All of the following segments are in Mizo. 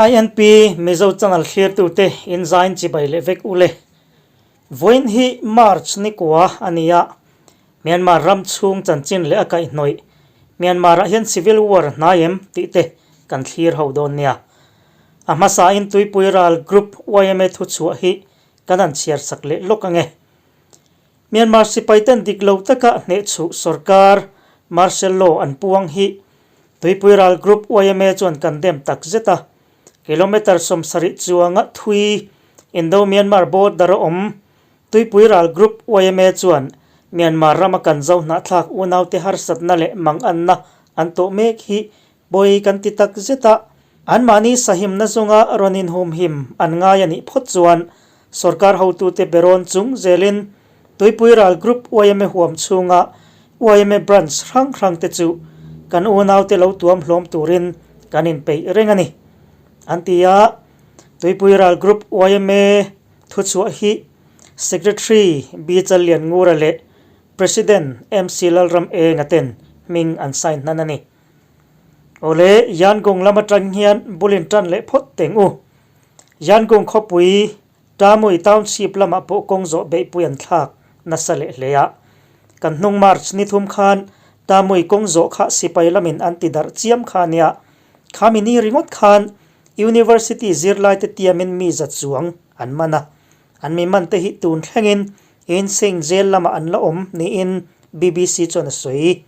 INP Mizo Channel thlirtute in zain chibai leh vek ule. Vawiin hi March ni kua a ni a, Myanmar ram chhung chanchin leh a kaihhnawih Myanmar ah hian civil war a hnai em tih te kan thlir ho dawn nia. A hmasain Tuipui Ral Group yma thuchhuah hi kan han chhiar sak leh lawk ange. Myanmar sipaiten dik lo taka hnehchhuh sorkar martial law an puang hi Tuipui Ral Group yma chuan kan dem tak zet a. Kilometre 70 chuanga thui Indo-Myanmar border a awm Tuipui Ral Group yma chuan Myanmar rama kan zo hnahthlak unaute harsatna leh manganna an tawh mek hi pawi kan ti tak zet a. Anmahni sahimna zawnga rawn inhumhim an ngai a nih phawt chuan sorkar hotute berawn chung zelin Tuipui Ral Group yma huam chhunga yma branch hrang hrangte chu kan unaute lo tuam hlawm turin kan inpeih reng a ni, an ti a. Tuipui Ral Group yma thuchhuah hi Secretary B Challian Ngura leh President MC Lalram Enga ten hming an sign hnan a ni. Awle, Yangon lam atang hian bul in tan leh phawt teng u. Yangon khawpui Tamui Township lamah pawh kawng zawh beihpui an thlak nasa leh hle a. Kan hnung March ni thum khan Tamui kawng zawh kha sipai lamin an ti darh chiam kha ania. Khami ni ringawt khan University zirlaite tiamin mi za chuang an man a. An mi man te hi tun thlengin Insein Jail lamah an la awm niin BBC chuan a sawi.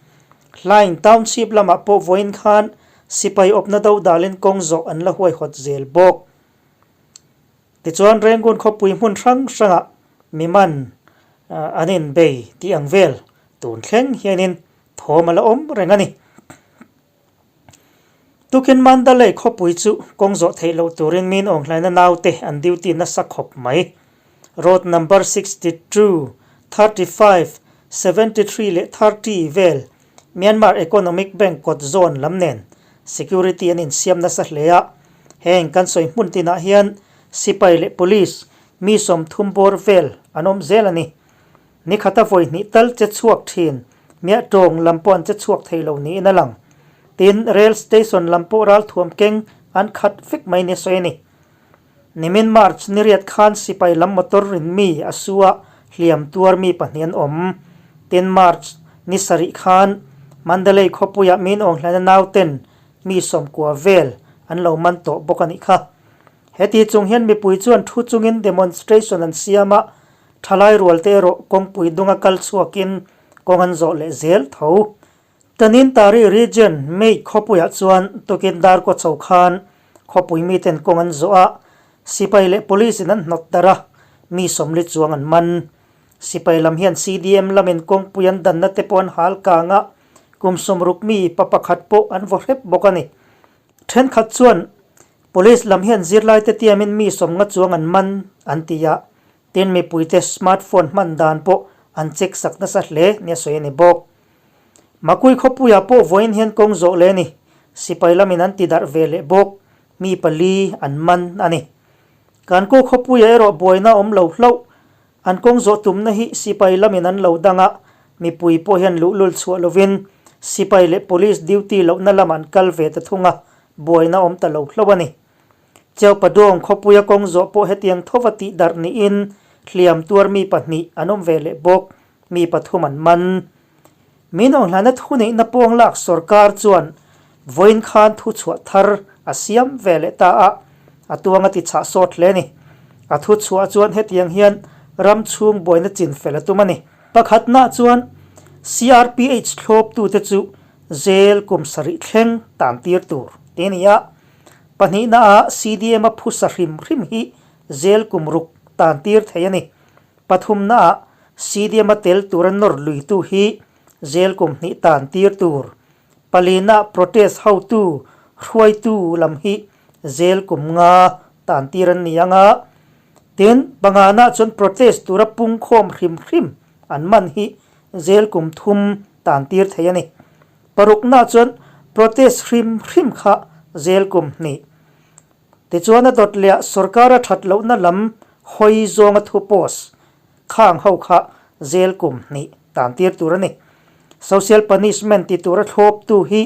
Hlaing Township lamah pawh vawiin khan sipai awpna do dalin kawng zawh an la huaihawt zel bawk. Tichuan Rangoon khawpui hmun hrang hrangah mi man an inbei tih ang vel tun thleng hianin thawm a la awm reng a ni. Tukin Mandalay khawpui chu kawng zawh theih loh turin min awnghlaina naute an duty nasa khawp mai. Road number 62, 35, 73 leh 30 vel Myanmar Economic Bank kawt zawn lam nen security an insiam nasa hle a. Heng kan sawi hmun tinah hian sipai leh police mi 30 bawr vel an awm zel a ni. Ni khata vawi hnih tal che chhuak thin, miah tawng lam pawh an che chhuak thei lo niin a lang. Tin, rail station lam pawh ralthuam keng an khat vek mai ni sawi a ni. Nimin March ni riat khan sipai lam motor rin mi a su a, hliam tuar mi pahnih an awm. Tin, March ni sarih khan Mandalay khawpuiah min awnghlaina nauten mi 90 vel an lo man tawh bawk a nih kha. Heti chung hian mipui chuan thu chungin demonstration an siam a, Thalai rualte erawh kawngpui dunga kal chhuakin kawng an zawh leh zel tho. Tanin Tari Region Mei khawpuiah chuan tukin darkaw chho khan khawpui miten kawng an zawh a, sipai leh police in an hnawt darh a, mi 40 chuang an man. Sipai lam hian CDM lamin kawngpui an danna te pawh an hal kang a, kum 60 mi pa pakhat pawh an vaw hrep bawk a ni. Thenkhat chuan police lam hian zirlaite tiamin mi 50 chuang an man an ti a, Tin, mipuite smartphone hman dan pawh an check sak nasa hle nia sawi a ni bawk. Makui khawpuiah pawh vawiin hian kawng zawh leh a ni. Sipai lamin an ti darh ve leh bawk. Mi pali an man a ni. Kankaw khawpuiah erawh buaina awm lo hlauh. An kawng zawh tumna hi sipai lamin an lo dang a, mipui pawh hian luhlul chhuah lovin sipai leh police duty lohna lamah an kal ve ta thung a, buaina awm ta lo hlauh a ni. Cheupadawng khawpuia kawng zawh pawh hetiang thova tih darh niin hliam tuar mi pahnih an awm ve leh bawk, mi pathum an man. Min awnghlana thuneihna pawng lak sorkar chuan vawiin khan thuchhuah thar a siam ve leh ta a, a tuang a ti chhah sawt hle a ni. A thuchhuah chuan hetiang hian ram chhung buaina chin fel a tum a ni. Pakhatnaah chuan CRPH thlawptute chu jail kum sarih thleng tan tir tur ti a ni a. Pahnihna ah CDM a phusa hrim hrim hi zel kum ruk tan tir thei a ni. Pathumna ah CDM a tel tura nawr luitu hi zel kum hnih tan tir tur. Palina ah protest hotu hruaitu lam hi zel kum nga tan tir an ni ang a. Tin, pangana ah chuan protest tura pungkhawm hrim hrim an man hi zel kum thum tan tir thei a ni. Parukna chuan protest hrim hrim kha zel kum hnih. Tichuan a dawt leh ah sorkar a that lohna lam hawi zawnga thu post khang ho kha zel kum hnih tan tir tur a ni. Social punishment ti tura thlawptu hi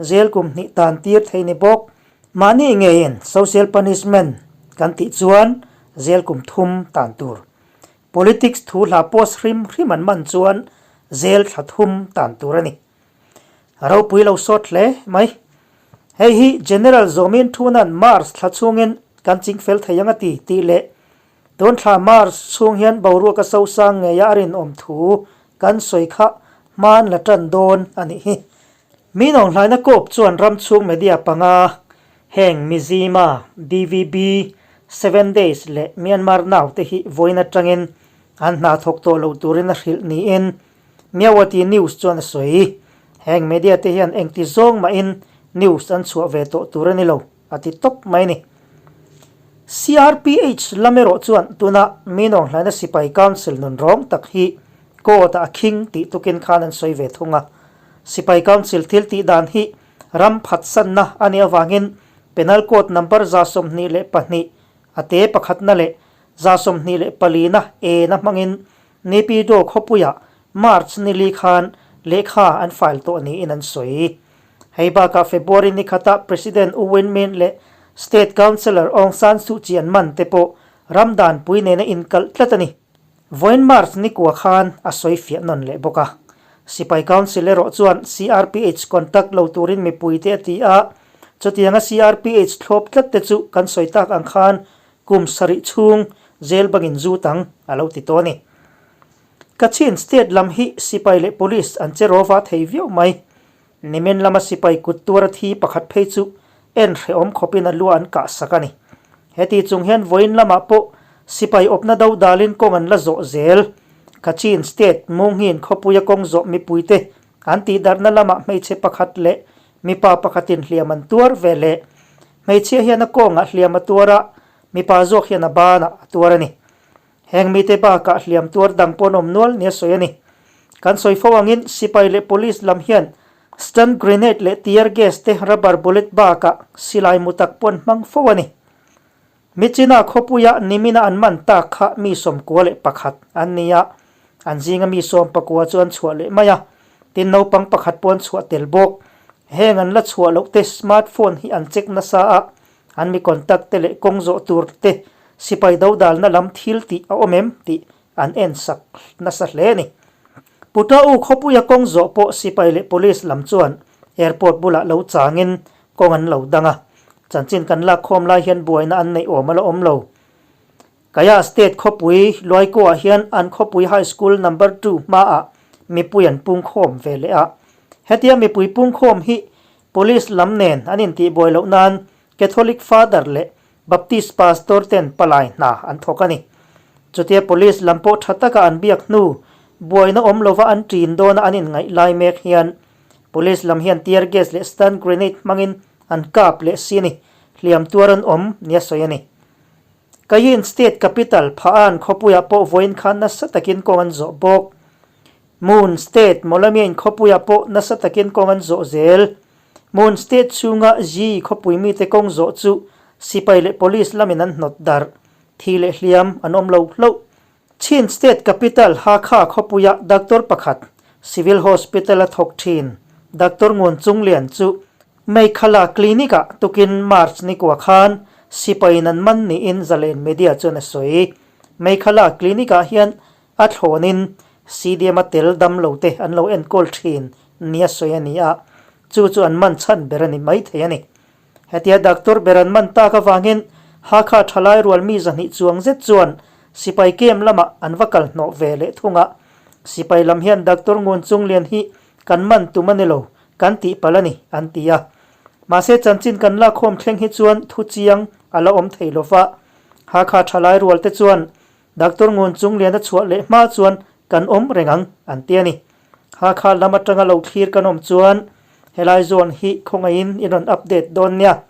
zel kum hnih tan tir thei ni bawk. Mahni ngeiin social punishment kan tih chuan zel kum thum tan tur. Politics thu hla post hrim hrim an man chuan zel thla thum tan tur a ni. A ropui lo sawt hle mai. Hei hi General Zawmin Thunan Mars thla chhungin kan ching fel thei ang a ti tih leh tun thla Mars chhung hian boruak a sosang ngeia a rinawm thu kan sawi kha hman la tan dawn a nih hi. Mi nawnghlaina kawp chuan ram chhung media panga heng Mizzima, DVB, Seven Days leh Myanmar Now te hi vawiin atangin an hna thawk tawh lo turin a hrilh niin Myawaddy News chuan a sawi. Heng media te hian engti zawng mahin news an chhuah ve tawh tur a ni lo, a ti tawp mai a ni. CRPH lam erawh chuan tuna mi nawnghlaina sipai council nun rawng tak hi court ah a khing tih tukin khan an sawi ve thung a. Sipai council thil tih dan hi ram phatsanna a nih avangin Penal Code number 122 a te pakhatna leh 24 na e na hmangin Naypyidaw khawpuiah March ni li khan lehkha an file tawh niin an sawi. Hei bakah February ni khatah President U Win Myint leh State Counsellor Aung San Suu Kyi an man te pawh ram danpui nena inkalh tlat a ni. Vawiin March ni kua khan a sawi fiah nawn leh bawk a. Sipai Council erawh chuan CRPH contact lo turin mipuite a ti a, chutianga CRPH thlawp tlat te chu kan sawi tak ang khan Kum sarih chhung jail bangin zu tang a lo ti tawh a ni. Kachin state lam hi sipai leh police an che rawva thei viau mai. Nimin lama sipai kut tuara thi pakhat phei chu en hrehawm khawpin a lua an kah sak a ni. Heti chung hian vawiin lamah pawh sipai awpna do dalin kawng an la zawh zel. Kachin state Munghin khawpuia kawng zawh mipuite an tihdarhna lamah hmeichhe pakhat leh mipa pakhatin hliam an tuar ve leh Hmeichhia hian a kawngah hliam a tuar a, mipa zawk hian a banah a tuar a ni. Heng mite bakah hliam tuar dang pawh an awm nual nia sawi a ni. Kan sawi fo angin sipai leh police lam hian stun grenade leh tear gas te rubber bullet bakah silai mu tak pawh an hmang fo a ni. Michina khawpuia nimina an man tak kha mi 11 an ni a, an zinga mi 19 chu an chhuah leh mai a, tin naupang pakhat pawh an chhuah tel bawk. Heng an la chhuah loh te smart phone hi an check nasa a, an mi contact te leh kawng zawh tur te sipai dodalna lam thil tih a awm em tih an en sak nasa hle a ni. Putau khawpuia kawng zawh pawh sipai leh police lam chuan airport bulah lo changin kawng an lo dang a, chanchin kan lak khawm lai hian buaina an neih awm a la awm lo. Kaya State khawpui Luaikaw-ah hian an khawpui High School Number Two hmaah mipui an pungkhawm ve leh a. Hetia mipui pungkhawm hi Police lam nen an intihbuai loh nan Catholic Father leh Baptist Pastor ten palai hna an thawk a ni. Chutia Police lam pawh tha taka an biak hnu buaina awm lova an ṭin dawna an inngaih lai mek hian Police lam hian tear gas leh stun grenade hmangin an kap leh si a ni, hliam tuar an awm nia sawi a ni. Kayin State capital Pha-an khawpuiah pawh vawiin khan nasa takin kawng an zawh bawk. Moon State Mawlamiain khawpuiah pawh nasa takin kawng an zawh zel. Moon State chhunga Zyi khawpui mite kawng zawh chu sipai leh police lamin an hnawt darh. Thi leh hliam an awm lo hlauh. Chin State capital Hakha khawpuia doctor pakhat, Civil Hospital a thawk thin Doctor Ngun Chung Lian chu Meikhala Clinic-ah tukin March ni kua khan sipaiin an man niin Zalen Media chuan a sawi. Meikhala Clinic-ah hian a thlawnin CDM-a tel dam lo te an lo enkawl thin nia sawi a ni a, chu chu an man chhan ber a ni maithei a ni. Hetia doctor ber an man tak avangin Hakha thalai rual mi 200 chuang zet chuan sipai camp lamah an va kal hnawh ve leh thung a. Sipai lam hian doctor Ngun Chung Lian hi kan man tum a ni lo, kan tih palh a ni, an ti a. Mahse chanchin kan lakkhawm thleng hi chuan thu chiang a la awm thei lo va. Hakha thalai rual te chuan Doctor Ngun Chung Lian a chhuah leh hma chuan kan awm reng ang, an ti a ni. Hakha lam atanga lo thlir kan awm chuan helai zawn hi khawngaihin i rawn update dawn nia.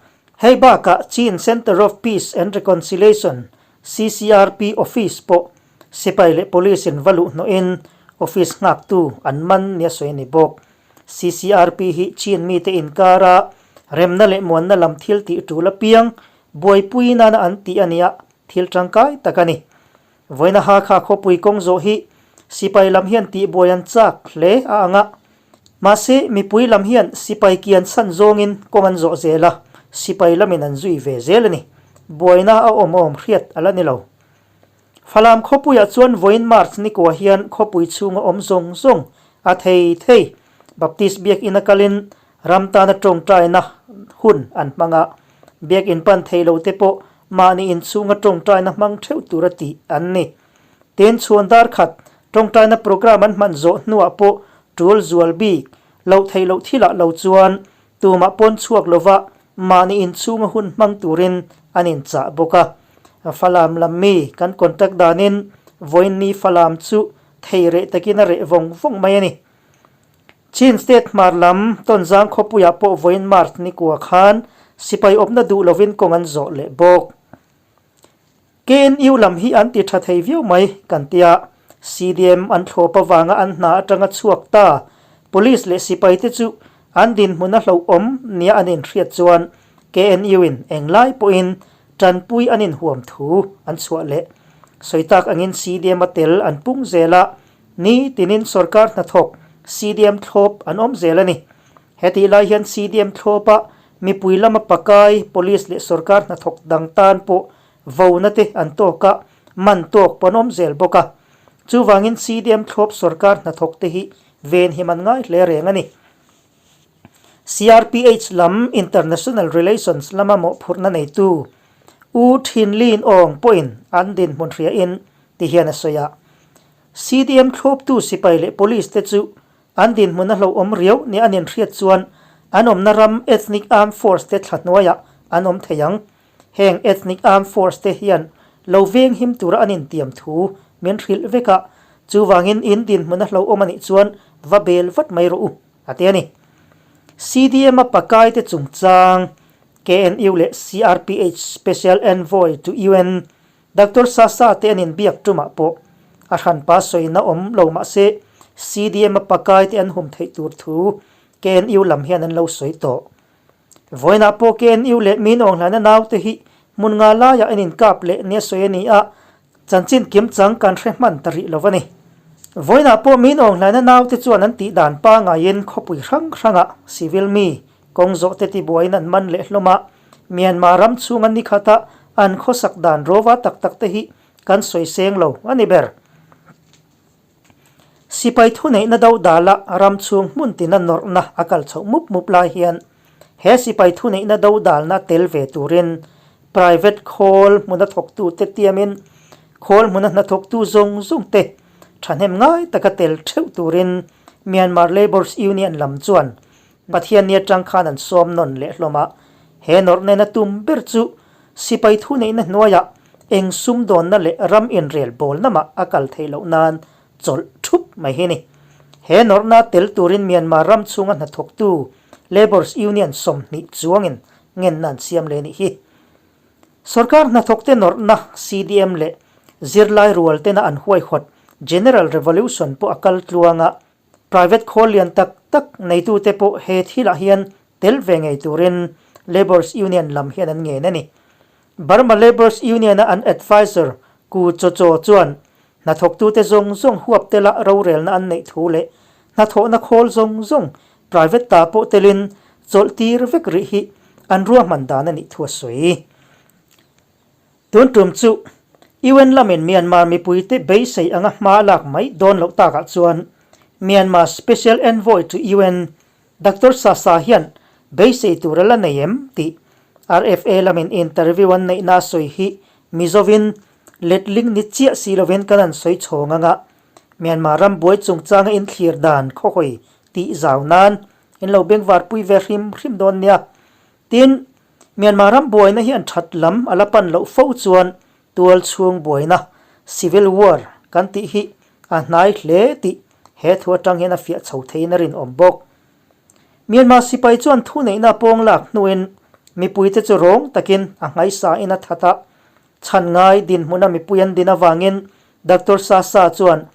Hei bakah Chin Centre of Peace and Reconciliation, CCRP, office pawh sipai leh police in va luh hnawhin office nghaktu an man nia sawi a ni bawk. CCRP hi Chin mite inkara remna leh muanna lam thil tih tul apiang buaipui nana an tih a nia thil tangkai tak a ni. Vawiina Hakha khawpui kawng zawh hi sipai lam hian tihbuai an chak hle a ang a. Mahse, mipui lam hian sipai kian chhan zawngin kawng an zawh zel a. sipai lamin an zui ve zel a ni. Buaina a awm awm hriat a la ni lo. Falam khawpuiah chuan vawiin March nikua hian khawpui chhunga awm zawng zawng a thei thei. Baptist biakinn a kalin ram tana tawngtaina hun an hmang a, biakinn pan thei lo te pawh mahni inchhunga tawngtaina hmang theuh tura tih an ni. Tin, chhuan dar khat tawngtaina programme an hman zawh hnuah pawh tul zual bik loh theih loh thilah lo chuan Tumah pawn chhuak lova mahni inchhunga hun hmang turin an inchah bawk a. Falam lam mi kan contact danin vawiin ni Falam chu thei reh takin a reh vawng vawng mai a ni. Chin State hmar lam Tonzang khawpuiah pawh vawiin March nikua khan sipai awpna duh lovin kawng an zawh leh bawk. KNU lam hi an ti tha thei viau mai kan tia, CDM an thlawp avanga an hna atanga chhuak ta Police leh sipai te chu an dinhmun a hlauhawm nia an inhriat chuan KNU in englai pawhin tanpui an inhuam thu an chhuah leh. Sawi tak angin CDM a tel an pung zel a, ni tinin sorkar hnathawk CDM thlawp an awm zel a ni. Hetih lai hian CDM thlawpa mipui lama pakai Police leh sorkar hnathawk dang tan pawh vona te an tawk a, man tawk pawh an awm zel bawk a. Chuvangin CDM thlawp sorkar hnathawk te hi venhim an ngai hle reng a ni. CRPH lam International Relations lama mawhphurhna neitu U Thin Lin Aung pawhin an dinhmun hriain ti hian a sawi a. CDM thlawptu sipai leh police te chu An dinhmun a hlauhawm riau nia an inhriat chuan an awmna ram ethnic armed force te thla hnuaiah an awm thei ang. Heng ethnic armed force te hian lo veng him tura an intiam thu min hrilh vek a, chuvangin in dinhmun a hlauhawm a nih chuan va bel vat mai rawh u, a ti a ni. CDM a pakai te chungchang KNU leh CRPH Special Envoy to un Doctor Sasa te an inbiak tumah pawh a hranpa sawina awm lo mah se CDM a pakai te an hum theih tur thu KNU lam hian an lo sawi tawh. Vawiinah pawh KNU leh Min Aung Hlaina naute hi hmun nga laiah an inkap leh nia sawi a ni a, chanchin kim chang kan hre hman ta rih lo a ni. Vawiinah pawh Min Aung Hlaina naute chuan an tih dan pangaiin khawpui hrang hrangah civil mi kawng zawh te tibuaiin an man leh hlawm a, Myanmar ram chhunga ni khata an khawsak dan rova tak tak te hi kan sawi seng lo a ni ber. Sipai thuneihna do dala ram chhung hmun tina nawrhna a kal chhoh mup mup lai hian he sipai thuneihna do dalna tel ve turin private khawl hmuna thawktu te tiamin khawl hmuna hnathawktu zawng zawng te thahnem ngai taka tel theuh turin Myanmar Labours Union lam chuan Pathianni atang khan an sawm nawn leh hlawm a, he nawrh nena tum ber chu sipai thuneihna hnuaiah eng sumdawnna leh ram inrel bawlna mah a kal theih loh nan chawlh thup mai hi ni. He nawrhna tel turin Myanmar ram chhunga hnathawktu Labours Union 20 chuangin ngenna an siam leh nih hi. Sorkar hnathawkte nawrhna CDM leh zirlai rual tena an huaihawt General Revolution pawh a kal tluang a, Private khawl lian tak tak neitute pawh he thilah hian tel ve ngei turin Labours Union lam hian an ngen a ni. Burma Labours Union-a an adviser Ku Cho Cho chuan hnathawktute zawng zawng huap tela rorelna an neih thu leh hnathawhna khawl zawng zawng private ta pawh telin chawlh tir vek rih hi an ruahman dan a nih thu a sawi. Tun tum chu UN lamin Myanmar mipuite beisei anga hma lak mai dawn loh takah chuan Myanmar Special Envoy to UN Doctor Sasa hian beisei tur a la nei em tih RFA lamin interview an neihna a sawi hi Mizovin letling ni chiah si lovin kan han sawi chhawng anga Myanmar ram buai chungchanga inthlir dan khawhawi tih zau nan in lo bengvarpui ve hrim hrim dawn nia. Tin, Myanmar ram buaina hi an that lam a la pan loh fo chuan tual chhung buaina, civil war, kan tih hi a hnai hle tih he thu atang hian a fiah chho theiin a rinawm bawk. Myanmar sipai chuan thuneihna pawng lak hnuin mipuite chu rawng takin a nghaisa in a that a, chhan ngai dinhmuna mipui an din avangin Doctor Sasa chuan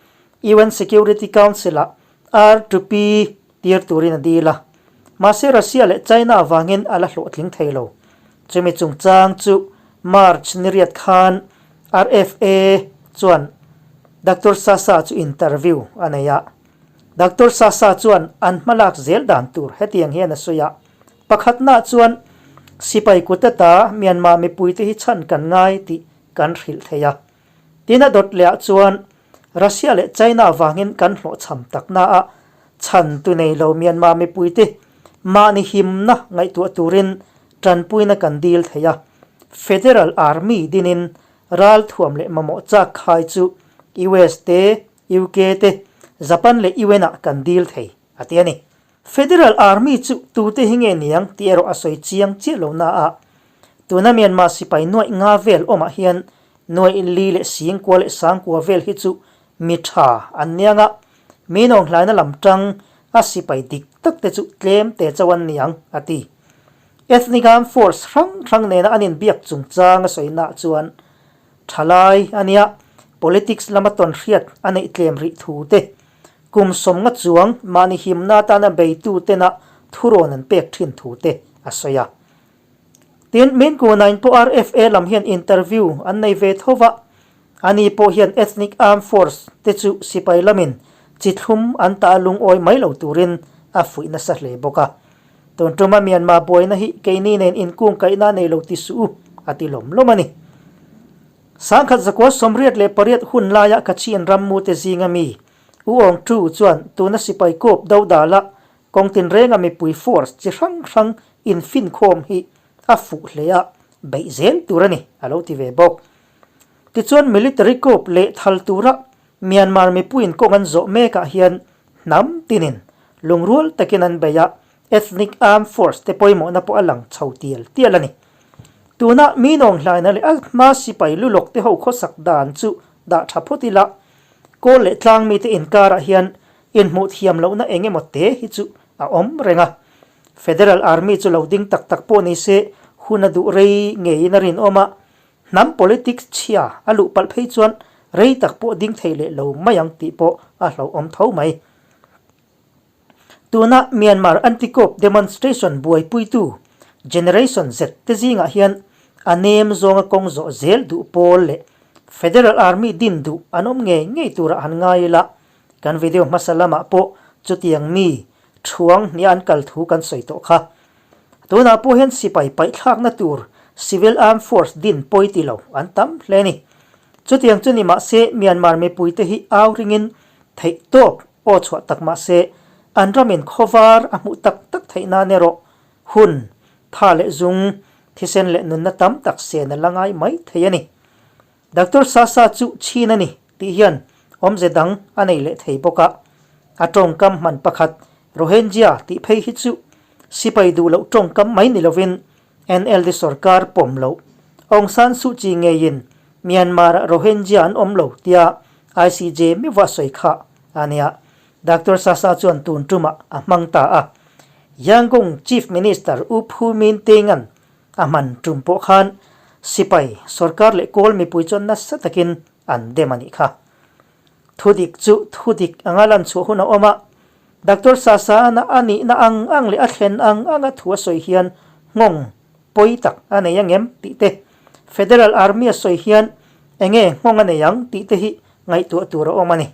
UN Security Council-ah R2P tir turin a dil a. Mahse Russia leh China avangin a la hlawhtling thei lo. Chumi chungchang chu March ni riat khan RFA chuan Doctor Sasa chu interview a nei a. Doctor Sasa chuan an hmalak zel dan tur hetiang hian a sawi a. Pakhatnaah chuan Sipai kut ata Myanmar mipuite hi chhan kan ngai tih kan hrilh thei a. Tin a dawt lehah chuan Russia leh China vangin kan hlawhchham taknaah chhan tu nei lo Myanmar mipuite mahni himna ngaihtuah turin tanpuina kan dil thei a. Federal Army dinin ralthuam leh mamawh chak khai chu US te, UK te, Japan leh UN ah kan dil thei, a ti a ni. Federal Army chu tute hi nge niang tih erawh a sawi chiang chiah lo na a, tuna Myanmar sipai nuaih nga vel awmah hian nuaih li leh singkua leh sangkua vel hi chu mi tha an niang a, mi nawnghlaina lam tang a sipai dik tak te chu tlem te chauh an niang, a ti. Ethnic Armed Force hrang hrang nena an inbiak chungchang a sawi naah chuan thalai a nia, politics lama tawnhriat a neih tlem rih thu te, Kum sawmnga chuang mahni himna atana beitu tena thurawn an pek thin thu te a sawi a. Tin, Min Kunain pawh RFA lam hian interview an nei ve tho va, ani pawh hian Ethnic Armed Force te chu sipai lamin chi thlum an ta lungawi mai lo turin a fuih nasa hle bawk a. Tun tuma Myanmar buaina hi keini nen inkungkaihna nei lo ti suh u, a ti lawm lawm a ni. 1988 hun laia Kachin rammute zinga mi U Aung Tu chuan tuna sipai kawp do dala kawng tinrenga mipui force chi hrang hrang infinkhawm hi a fuh hle a, beih zel tur a ni, a lo ti ve bawk. Tichuan military kawp leh thal tura Myanmar mipuiin kawng an zawh mekah hian hnam tinin lungrual takin an bei a, Ethnic Armed Force te pawimawhna pawh a lang chho tial tial a ni. Tuna mi nawnghlaina leh a hma sipai lu lawk te ho khawsak dan chu dah tha phawt ila, kawl leh tlang mite inkarah hian inhmuh thiam lohna eng emaw te hi chu a awm reng a. Federal Army chu lo ding tak tak pawh ni se hun a duh rei ngeiin a rinawm a, hnam politics chhia a luh palh phei chuan rei tak pawh ding thei leh lo mai ang tih pawh a hlauhawm tho mai. Tuna Myanmar anti-coup demonstration buaipuitu Generation Z te zingah hian a nem zawnga kawng zawh zel duh pawl leh Federal Army din duh an awm ngei ngei turah han ngai ila, kan video hmasa lamah pawh chutiang mi thuang hnia an kal thu kan sawi tawh kha. Tunah pawh hian sipai paihthlakna tur Civil Armed Force din pawi ti lo an tam hle a ni. Chutiang chu ni mahse Myanmar mipuite hi au ringin theihtawp Aw chhuah tak mah se, an ramin khawvar a hmuh tak tak theih nan erawh hun, tha leh zung, thisen leh nunna tam tak sen a la ngai mai thei a ni. Doctor Sasa chu chhin a ni tih hian awmze dang a nei leh thei bawk a. A tawngkam hman pakhat Rohingya tih phei hi chu sipai duh loh tawngkam mai ni lovin NLD sorkar pawm loh. Aung San Suu Kyi ngeiin Myanmar-ah Rohingya an awm lo tia ICJ meuh a sawi kha a nia. Doctor Sasa chuan tun tumah a hmang ta a. Yangon Chief Minister U Phu Min Teng-a'n a hman tum pawh khan sipai, sorkar leh kawl mipui chuan nasa takin an dem a nih kha. Thudik chu thudik anga lan chhuah hun a awm a, Doctor Sasana a nihna ang ang leh a thlen ang anga thu a sawi hian nghawng pawi tak a nei angem tih te, Federal Army a sawi hian enge nghawng a nei ang tih te hi ngaihtuah tur a awm a ni.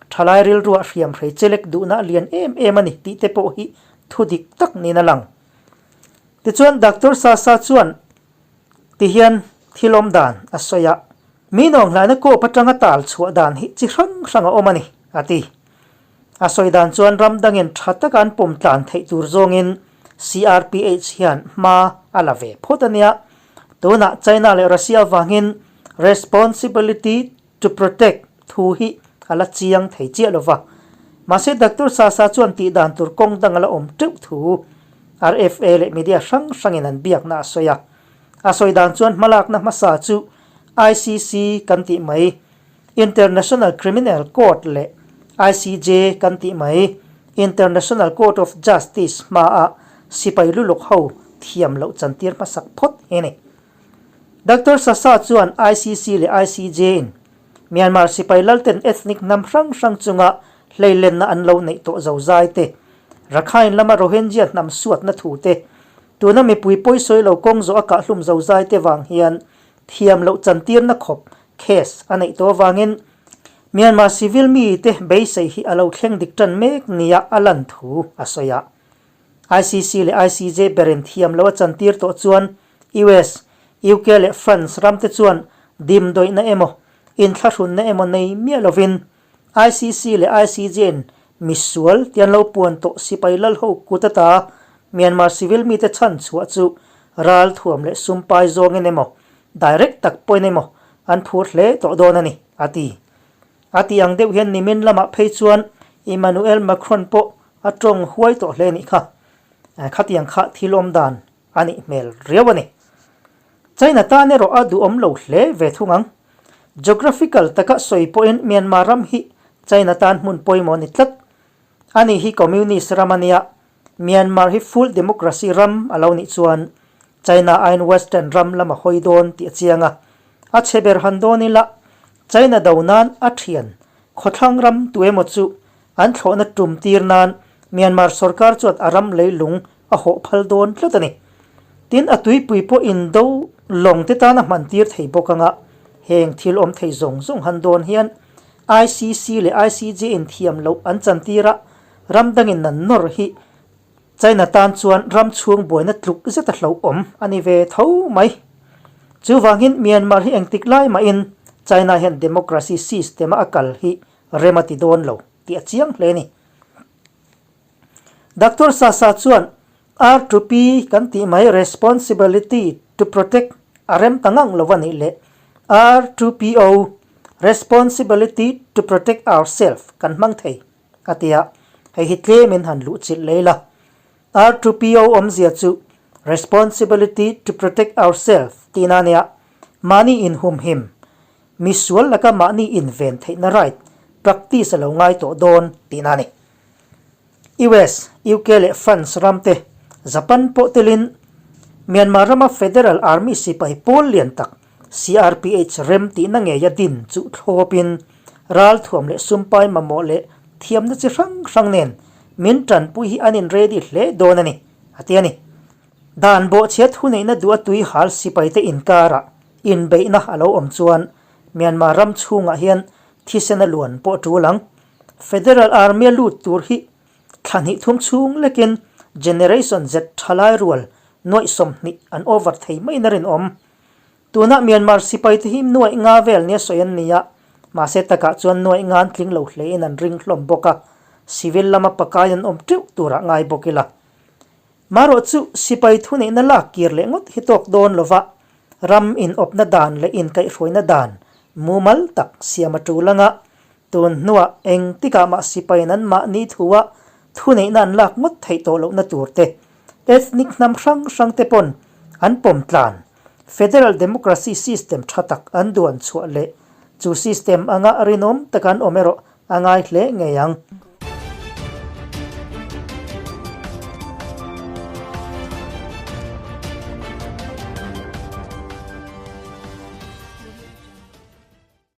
Thalai rilruah hriam hrei chelek duhna a lian em em a ni tih te pawh hi thudik tak niin a lang. Tichuan Doctor Sasa chuan Ti hian thil awm dan a sawi a, Mi nawnghlaina kawp atanga tal chhuah dan hi chi hrang hrang a awm a ni, a ti. A sawi dan chuan ram dangin tha taka an pawm tlan theih tur zawngin CRPH hian hma a la ve phawt a nia. Tunah China leh Russia avangin responsibility to protect thu hi a la chiang thei chiah lo va. Mahse Doctor Sasa chuan tih dan tur kawng dang a la awm teuh thu RFA leh media hrang hrangin an biakna a sawi a. A sawi dan chuan hmalakna hmasa chu ICC kan tih mai, International Criminal Court leh ICJ kan tih mai, International Court of Justice hmaah sipai luluk ho thiam loh chantir hmasak phawt hi a ni. Doctor Sasa chuan ICC leh ICJ in Myanmar sipai lalten ethnic hnam hrang hrang chunga hleilenna an lo neih tawh zozai te, Rakhine lama Rohingya hnam suatna thu te, tuna mipui pawisawi lo kawng zawh a kahhlum zozai te vang hian thiam loh chantirna khawp case a neih tawh avangin Myanmar civil mite beisei hi a lo thleng dik tan mek nia a lan thu a sawi a. ICC leh ICJ berin thiam lo a chantir tawh chuan US, UK leh France ramte chuan dimdawihna emaw, inthlahrunna emaw nei miah lovin ICC leh ICJ-in misual ti an lo puan tawh sipai lalho kut ata Myanmar civil mite chhan chhuah chu ral thuam leh sumpai zawngin emaw, direct tak pawhin emaw an phur hle tawh dawn a ni, a ti. A ti ang deuh hian nimin lamah phei chuan Emmanuel Macron pawh a tawng huai tawh hle nih kha. Khatiang kha thil awm dan a nih hmel riau a ni. China tan erawh a duhawm lo hle ve thung ang. Geographical taka sawi pawhin Myanmar ram hi China tan hmun pawimawh a ni tlat. Ani hi Communist ram a nia, Myanmar hi full democracy ram a lo nih chuan China aiin Western ram lam a hawi dawn tih a chiang a. A chhe ber han dawn ila China do nan a thian khawthlang ram tu emaw chu an thlawhna tum tir nan Myanmar sorkar chuan a ram leilung a hawh phal dawn tlat a ni. Tin, a tuipui pawh indo lawng te tan a hman tir thei bawk anga heng thil awm thei zawng zawng han dawn hian ICC leh ICJ in thiam loh an chan tir a, ram dangin nan nawr hi China tan chuan ram chhung buaina tluk zet a hlauhawm a ni ve tho mai. Chuvangin Myanmar hi engtik lai mahin China hian democracy system a a kal hi rem a ti dawn lo tih a chiang hle a ni. Doctor Sasa chuan R2P kan tih mai responsibility to protect a rem ta ngang lo a nih leh R2PO responsibility to protect ourself kan hmang thei a ti a, hei hi tlemin han luh chilh lei la. R2PO awmzia chu responsibility to protect ourself tihna a nia, mahni inhumhim, misual laka mahni inven theihna right practice a lo ngai tawh dawn tihna a ni. US, UK leh France ram te, Japan pawh telin Myanmar rama Federal Army sipai pawl lian tak CRPH rem tihna ngeia din chu thlawpin ralthuam leh sumpai mamawh leh thiamna chi hrang hrang nen min tanpui hi an in ready hle dawn a ni, a ti a ni. Dan bawhchhiat huneihna duh a tui hal sipaite inkarah inbeihna a lo awm chuan Myanmar ram chhungah hian thisen a luan pawh tul ang. Federal Army a lut tur hi thla hnih thum chhung lekin Generation Z thalai rual nuaih 20 an over thei maiin a rinawm. Tunah Myanmar sipai te hi nuaih nga vel nia sawi an ni a, mahse takah chuan nuaih nga an tling lo hlein an ring hlawm bawk a, civil lama pakai an awm teuh turah ngai bawk ila. Marawh chu sipai thuneihna lak kir leh ngawt hi tawk dawn lova ram inawpna dan leh inkaihhruaina dan mumal tak siam a tul anga tun hnuah eng tikah mah sipaiin an mahni thua thuneihna an lak ngawt theih tawh lohna tur te, ethnic hnam hrang hrang te pawn an pawm tlan federal democracy system tha tak an duan chhuah leh chu system anga rinawm taka an awm erawh a ngai hle ngei ang.